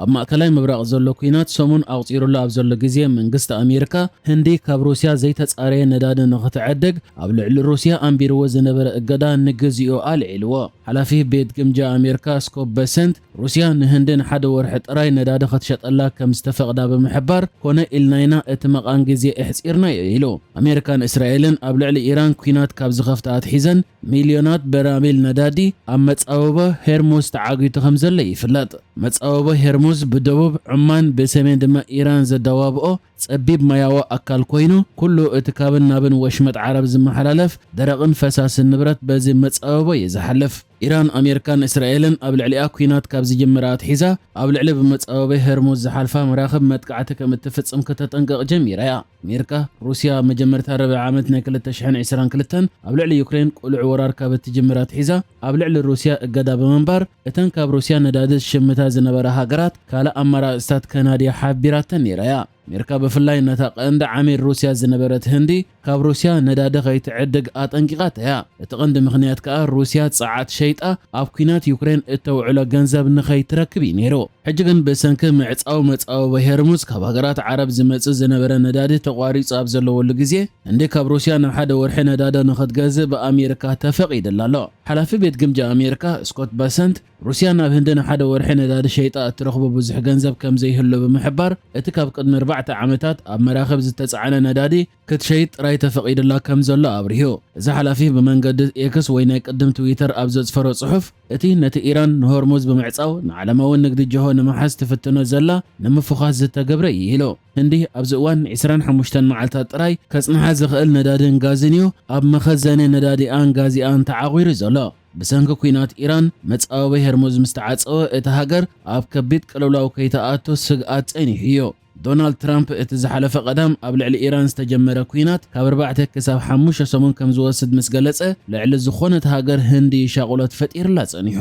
ኣብ ማእከላይ ምብራቕ ዘሎ ኲናት ሰሙን ኣቑጺሩሉ ኣብ ዘሎ ግዜ፣ መንግስቲ ኣሜሪካ፣ ህንዲ ካብ ሩስያ ዘይተጻረየ ነዳዲ ንኽትዕድግ ኣብ ልዕሊ ሩስያ ኣንቢርዎ ዝነበረ እገዳ ንግዚኡ ኣልዒልዎ። ሓላፊ ቤት ግምጃ ኣሜሪካ ስኮት በሰንት፣ ሩስያ ንህንዲ ንሓደ ወርሒ ጥራይ ነዳዲ ክትሸጠላ ከም ዝተፈቕዳ ብምሕባር፣ ኮነ ኢልና ኢና እቲ መቓን ግዜ ኣሕጺርናዮ ኢሉ። ኣሜሪካን እስራኤልን ኣብ ልዕሊ ኢራን ኲናት ካብ ዝኸፍታ ኣትሒዘን፣ ሚልዮናት በራሚል ነዳዲ ኣብ መጻወቦ ሄርሙዝ ተዓጊቱ ከም ዘሎ ይፍለጥ። መጻወቦ ሄርሙዝ ብደቡብ ዑማን፣ ብሰሜን ድማ ኢራን ዘደዋብኦ ጸቢብ ማያዊ ኣካል ኮይኑ፣ ኩሉ እቲ ካብን ናብን ወሽመጥ ዓረብ ዝመሓላለፍ ደረቕን ፈሳስን ንብረት በዚ መጻወቦ እዩ ዝሓልፍ። ኢራን፣ ኣሜሪካን እስራኤልን ኣብ ልዕሊኣ ኲናት ካብ ዝጅምራ ኣትሒዛ፣ ኣብ ልዕሊ ብመጻወቦ ሄርሙዝ ዝሓልፋ መራኽብ መጥቃዕቲ ከም እትፍጽም ከተጠንቅቕ ጀሚራ እያ። ኣሜሪካ፣ ሩስያ መጀመርታ ርብዒ ዓመት ናይ ክልተ ሽሕን ዕስራን ክልተን ኣብ ልዕሊ ዩክሬን ቅሉዕ ወራር ካብ እትጅምር ኣትሒዛ፣ ኣብ ልዕሊ ሩስያ እገዳ ብምንባር፣ እተን ካብ ሩስያ ነዳዲ ዝሽምታ ዝነበራ ሃገራት ካልእ ኣማራጽታት ከናድያ ሓቢራተን ነይራ እያ። ኣሜሪካ ብፍላይ ነታ ቀንዲ ዓሚል ሩስያ ዝነበረት ህንዲ ካብ ሩስያ ነዳዲ ከይትዕድግ ኣጠንቂቓታ እያ። እቲ ቀንዲ ምኽንያት ከኣ ሩስያ ጸዓት ሸይጣ ኣብ ኲናት ዩክሬን እተውዕሎ ገንዘብ ንኸይትረክብ እዩ ነይሩ። ሕጂ ግን ብሰንኪ ምዕጻው መጻወቦ ሄርሙዝ ካብ ሃገራት ዓረብ ዝመጽእ ዝነበረ ነዳዲ ተቋሪጹ ኣብ ዘለወሉ ግዜ፣ ህንዲ ካብ ሩስያ ንሓደ ወርሒ ነዳዲ ንኽትገዝእ ብኣሜሪካ ተፈቒድላ ኣሎ። ሓላፊ ቤት ግምጃ ኣሜሪካ ስኮት በሰንት፣ ሩስያ ናብ ህንዲ ንሓደ ወርሒ ነዳዲ ሸይጣ እትረኽቦ ብዙሕ ገንዘብ ከም ዘይህሉ ብምሕባር፣ እቲ ካብ ቅድሚ ኣርባዕተ ዓመታት ኣብ መራኽብ ዝተጻዕነ ነዳዲ ክትሸይጥ ጥራይ ተፈቒድላ ከም ዘሎ ኣብሪሁ። እዚ ሓላፊ ብመንገዲ ኤክስ ወይ ናይ ቅድም ትዊተር ኣብ ዘጽፈሮ ጽሑፍ፣ እቲ ነቲ ኢራን ንሆርሙዝ ብምዕጻው ንዓለማዊ ንግዲ ጅሆ ንምሓዝ ትፍትኖ ዘላ ንምፍዃስ ዝተገብረ እዩ ኢሉ። ህንዲ ኣብዚ እዋን ዕስራን ሓሙሽተን መዓልታት ጥራይ ከጽንሓ ዝኽእል ነዳድን ጋዝን እዩ ኣብ መኸዘኒ ነዳዲኣን ጋዚኣን ተዓቑሩ ዘሎ። ብሰንኪ ኲናት ኢራን መጻወቢ ሄርሙዝ ምስ ተዓጸወ፣ እታ ሃገር ኣብ ከቢድ ቅልውላው ከይትኣቱ ስግኣት ጸኒሑ እዩ። ዶናልድ ትራምፕ እቲ ዝሓለፈ ቀዳም ኣብ ልዕሊ ኢራን ዝተጀመረ ኲናት ካብ ኣርባዕተ ክሳብ ሓሙሽተ ሰሙን ከም ዝወስድ ምስ ገለጸ፣ ልዕሊ ዝኾነት ሃገር ህንዲ ሻቕሎት ፈጢርላ ጸኒሑ።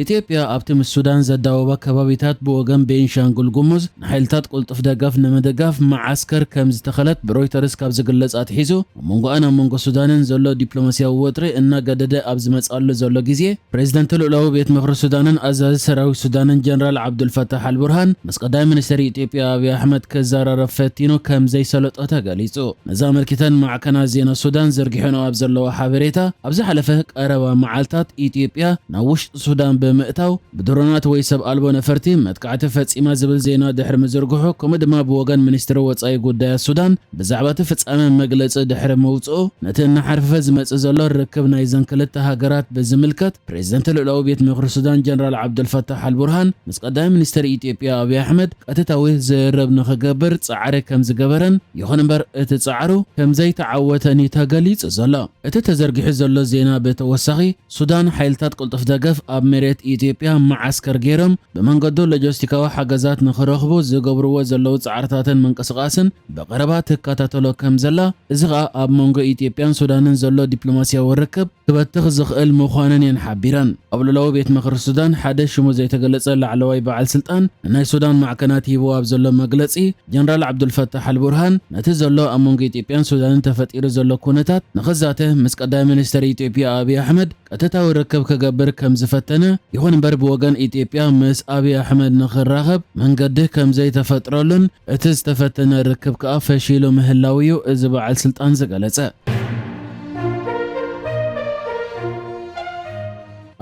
ኢትዮጵያ ኣብቲ ምስ ሱዳን ዘዳወባ ከባቢታት ብወገን ቤንሻንጉል ጉሙዝ ንሓይልታት ቅልጡፍ ደገፍ ንምድጋፍ መዓስከር ከም ዝተኸለት ብሮይተርስ ካብ ዝግለጽ ኣትሒዙ፣ ኣብ መንጎኣን ኣብ መንጎ ሱዳንን ዘሎ ዲፕሎማስያዊ ወጥሪ እናገደደ ኣብ ዝመጽኣሉ ዘሎ ግዜ፣ ፕሬዝደንት ልኡላዊ ቤት ምኽሪ ሱዳንን ኣዛዚ ሰራዊት ሱዳንን ጀነራል ዓብዱልፈታሕ ኣልቡርሃን ምስ ቀዳማይ ሚኒስትር ኢትዮጵያ ኣብይ ኣሕመድ ክዘራረብ ፈቲኑ ከም ዘይሰለጦ ተገሊጹ። ነዚ ኣመልኪተን ማዕከናት ዜና ሱዳን ዘርጊሐንኦ ኣብ ዘለዋ ሓበሬታ፣ ኣብ ዝሓለፈ ቀረባ መዓልታት ኢትዮጵያ ናብ ውሽጢ ሱዳን ብምእታው ብድሮናት ወይ ሰብ ኣልቦ ነፈርቲ መጥቃዕቲ ፈጺማ ዝብል ዜና ድሕሪ ምዝርግሑ፣ ከምኡ ድማ ብወገን ሚኒስትሪ ወጻኢ ጉዳያት ሱዳን ብዛዕባ እቲ ፍጻመ መግለጺ ድሕሪ ምውጽኡ፣ ነቲ እናሓርፈፈ ዝመጽእ ዘሎ ርክብ ናይዘን ክልተ ሃገራት ብዝምልከት፣ ፕሬዝደንት ልኡላዊ ቤት ምኽሪ ሱዳን ጀነራል ዓብዱልፈታሕ ኣልቡርሃን ምስ ቀዳማይ ሚኒስትር ኢትዮጵያ ኣብይ ኣሕመድ ቀጥታዊ ዝርርብ ንኽገብር ጻዕሪ ከም ዝገበረን፣ ይኹን እምበር እቲ ጻዕሩ ከም ዘይተዓወተን እዩ ተገሊጹ ዘሎ። እቲ ተዘርጊሑ ዘሎ ዜና ብተወሳኺ፣ ሱዳን ሓይልታት ቅልጡፍ ደገፍ ኣብ መሬት ኢትዮጵያ መዓስከር ገይሮም ብመንገዱ ሎጂስቲካዊ ሓገዛት ንኽረኽቡ ዝገብርዎ ዘለዉ ጻዕርታትን ምንቅስቓስን ብቐረባ ትከታተሎ ከም ዘላ፣ እዚ ኸኣ ኣብ መንጎ ኢትዮጵያን ሱዳንን ዘሎ ዲፕሎማስያዊ ርክብ ክበትኽ ዝኽእል ምዃነን እየን ሓቢረን። ኣብ ልኡላዊ ቤት ምኽሪ ሱዳን ሓደ ሽሙ ዘይተገለጸ ላዕለዋይ በዓል ስልጣን ንናይ ሱዳን ማዕከናት ሂብዎ ኣብ ዘሎ መግለጺ፣ ጀነራል ዓብዱልፈታሕ ኣልቡርሃን ነቲ ዘሎ ኣብ መንጎ ኢትዮጵያን ሱዳንን ተፈጢሩ ዘሎ ኩነታት ንኽዛተ ምስ ቀዳማይ ሚኒስትር ኢትዮጵያ ኣብይ ኣሕመድ ቀጥታዊ ርክብ ክገብር ከም ዝፈተነ፣ ይኹን እምበር ብወገን ኢትዮጵያ ምስ ኣብይ ኣሕመድ ንኽራኸብ መንገዲ ከም ዘይተፈጥረሉን እቲ ዝተፈተነ ርክብ ከኣ ፈሺሉ ምህላው እዩ እዚ በዓል ስልጣን ዝገለጸ።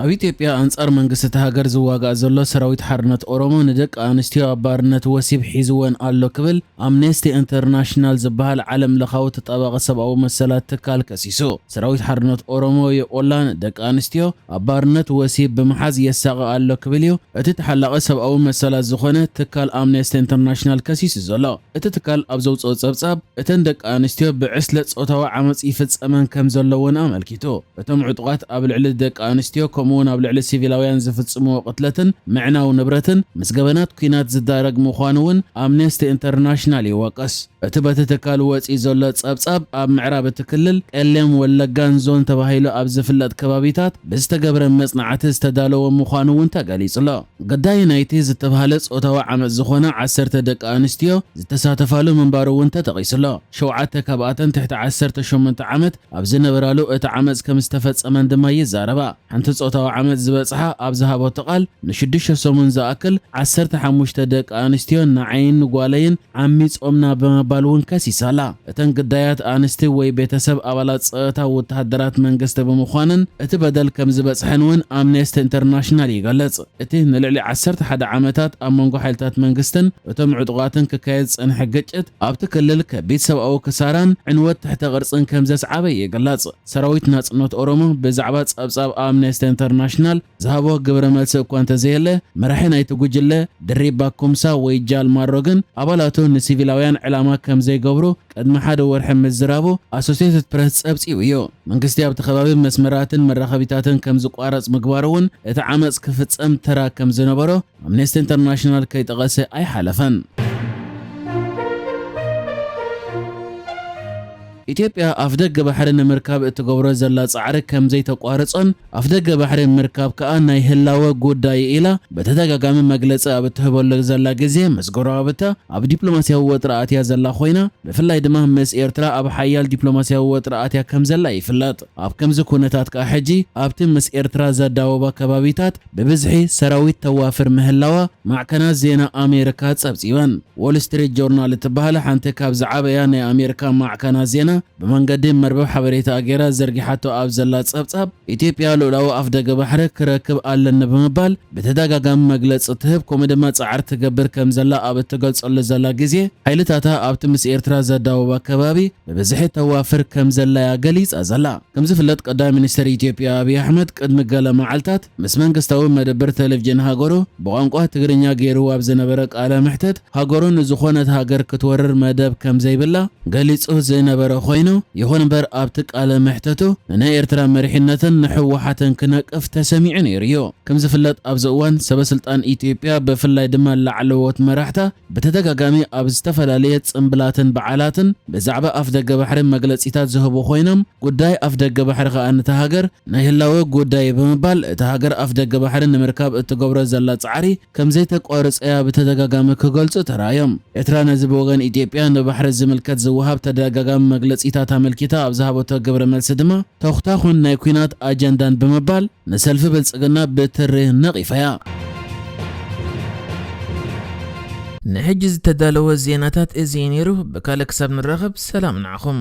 ኣብ ኢትዮጵያ ኣንጻር መንግስቲ እታ ሃገር ዝዋጋእ ዘሎ ሰራዊት ሓርነት ኦሮሞ ንደቂ ኣንስትዮ ኣብ ባርነት ወሲብ ሒዝወን ኣሎ ክብል ኣምነስቲ ኢንተርናሽናል ዝበሃል ዓለም ለኻዊ ተጣባቒ ሰብኣዊ መሰላት ትካል ከሲሱ። ሰራዊት ሓርነት ኦሮሞ የኦላ ንደቂ ኣንስትዮ ኣብ ባርነት ወሲብ ብምሓዝ የሳቒ ኣሎ ክብል እዩ እቲ ተሓላቒ ሰብኣዊ መሰላት ዝኾነ ትካል ኣምነስቲ ኢንተርናሽናል ከሲሱ ዘሎ። እቲ ትካል ኣብ ዘውፅኦ ጸብጻብ፣ እተን ደቂ ኣንስትዮ ብዕስለ ጾታዊ ዓመጽ ይፍጸመን ከም ዘለውን ኣመልኪቱ። እቶም ዕጡቓት ኣብ ልዕሊ ደቂ ኣንስትዮ ከምኡውን ኣብ ልዕሊ ሲቪላውያን ዝፍጽምዎ ቅትለትን ምዕናው ንብረትን ምስ ገበናት ኲናት ዝዳረግ ምዃኑ እውን ኣምነስቲ ኢንተርናሽናል ይወቅስ። እቲ በቲ ትካል ወጺኡ ዘሎ ጸብጻብ፣ ኣብ ምዕራብ እቲ ክልል ቀሌም ወለጋን ዞን ተባሂሉ ኣብ ዝፍለጥ ከባቢታት ብዝተገብረ መጽናዕቲ ዝተዳለወ ምዃኑ እውን ተገሊጹ ኣሎ። ገዳይ ናይቲ ዝተባህለ ጾታዊ ዓመጽ ዝኾና ዓሰርተ ደቂ ኣንስትዮ ዝተሳተፋሉ ምንባሩ እውን ተጠቒሱ ኣሎ። ሸውዓተ ካብኣተን ትሕቲ ዓሰርተ ሸሞንተ ዓመት ኣብ ዝነበራሉ እቲ ዓመጽ ከም ዝተፈጸመን ድማ ይዛረባ። ሓንቲ ጾታዊ ዓመት ዝበጽሓ ኣብ ዝሃበቶ ቃል፣ ንሽዱሽተ ሰሙን ዝኣክል ዓሰርተ ሓሙሽተ ደቂ ኣንስትዮን ንዓይን ንጓለይን ዓሚጾምና ብምባል እውን ከሲሳ ኣላ። እተን ግዳያት ኣንስቲ ወይ ቤተሰብ ኣባላት ጸጥታ ወተሃደራት መንግስቲ ብምዃነን እቲ በደል ከም ዝበጽሐን እውን ኣምነስቲ ኢንተርናሽናል ይገልጽ። እቲ ንልዕሊ ዓሰርተ ሓደ ዓመታት ኣብ መንጎ ሓይልታት መንግስትን እቶም ዕጡቓትን ክካየድ ዝጸንሐ ግጭት ኣብቲ ክልል ከቢድ ሰብኣዊ ክሳራን ዕንወት ትሕተ ቅርጽን ከም ዘስዓበ ይግለጽ። ሰራዊት ናጽነት ኦሮሞ ብዛዕባ ጸብጻብ ኣምነስቲ ኢንተርናሽናል ዝሃቦ ግብረ መልሲ እኳ እንተዘየለ፣ መራሒ ናይቲ ጉጅለ ድሪባ ኩምሳ ወይ ጃል ማሮ ግን ኣባላቱ ንሲቪላውያን ዕላማ ከም ዘይገብሩ ቅድሚ ሓደ ወርሒ ምዝራቡ ኣሶሴትድ ፕረስ ጸብጺቡ እዩ። መንግስቲ ኣብቲ ከባቢ መስመራትን መራኸቢታትን ከም ዝቋረጽ ምግባሩ እውን እቲ ዓመጽ ክፍጸም ተራ ከም ዝነበሮ ኣምነስቲ ኢንተርናሽናል ከይጠቐሰ ኣይሓለፈን። ኢትዮጵያ ኣፍደገ ባሕሪ ንምርካብ እትገብሮ ዘላ ጻዕሪ ከም ዘይተቋርጾን ኣፍደገ ባሕሪ ምርካብ ከኣ ናይ ህላወ ጉዳይ ኢላ በተደጋጋሚ መግለጺ ኣብ እትህበሉ ዘላ ግዜ፣ ምስ ጎረባብታ ኣብ ዲፕሎማስያዊ ወጥሪ ኣትያ ዘላ ኮይና፣ ብፍላይ ድማ ምስ ኤርትራ ኣብ ሓያል ዲፕሎማስያዊ ወጥሪ ኣትያ ከም ዘላ ይፍለጥ። ኣብ ከምዚ ኩነታት ከኣ ሕጂ ኣብቲ ምስ ኤርትራ ዘዳወባ ከባቢታት ብብዝሒ ሰራዊት ተዋፍር ምህላዋ ማዕከናት ዜና ኣሜሪካ ጸብጺበን። ዎል ስትሪት ጆርናል እትበሃል ሓንቲ ካብ ዝዓበያ ናይ ኣሜሪካ ማዕከናት ዜና ብመንገዲ መርበብ ሓበሬታ ገይራ ዘርጊሓቶ ኣብ ዘላ ጸብጻብ፣ ኢትዮጵያ ልኡላዊ ኣፍደገ ባሕሪ ክረክብ ኣለኒ ብምባል ብተደጋጋሚ መግለጺ ትህብ፣ ከምኡ ድማ ጻዕሪ ትገብር ከም ዘላ ኣብ እትገልጸሉ ዘላ ግዜ፣ ሓይልታታ ኣብቲ ምስ ኤርትራ ዘዳውባ ከባቢ ብብዝሒ ተዋፍር ከም ዘላያ ገሊጻ ዘላ። ከም ዝፍለጥ፣ ቀዳማይ ሚኒስተር ኢትዮጵያ ኣብይ ኣሕመድ ቅድሚ ገለ መዓልታት ምስ መንግስታዊ መደበር ቴሌቪዥን ሃገሩ ብቋንቋ ትግርኛ ገይርዎ ኣብ ዝነበረ ቃለ መሕተት፣ ሃገሩ ንዝኾነት ሃገር ክትወርር መደብ ከም ዘይብላ ገሊጹ ዝነበረ ኮይኑ፣ ይኹን እምበር ኣብቲ ቃለ መሕተቱ ንናይ ኤርትራ መሪሕነትን ንህወሓትን ክነቅፍ ተሰሚዑ ነይሩ እዩ። ከም ዝፍለጥ፣ ኣብዚ እዋን ሰበ ስልጣን ኢትዮጵያ ብፍላይ ድማ ላዕለዎት መራሕታ ብተደጋጋሚ ኣብ ዝተፈላለየ ጽምብላትን በዓላትን ብዛዕባ ኣፍደገ ባሕሪ መግለጺታት ዝህቡ ኮይኖም፣ ጉዳይ ኣፍደገ ባሕሪ ከኣ ነታ ሃገር ናይ ህላወ ጉዳይ ብምባል እታ ሃገር ኣፍደገ ባሕሪ ንምርካብ እትገብሮ ዘላ ጻዕሪ ከም ዘይተቋርጸ እያ ብተደጋጋሚ ክገልጹ ተራእዮም። ኤርትራ ነዚ ብወገን ኢትዮጵያ ንባሕሪ ዝምልከት ዝወሃብ ተደጋጋሚ መግለጺታት ኣመልኪታ ኣብ ዝሃበቶ ግብረ መልሲ ድማ ተኹታኹን ናይ ኲናት ኣጀንዳን ብምባል ንሰልፊ ብልጽግና ብትሪ ነቒፋያ። ንሕጂ ዝተዳለወ ዜናታት እዚ እዩ ነይሩ። ብካልእ ክሳብ ንራኸብ ሰላም ንዓኹም።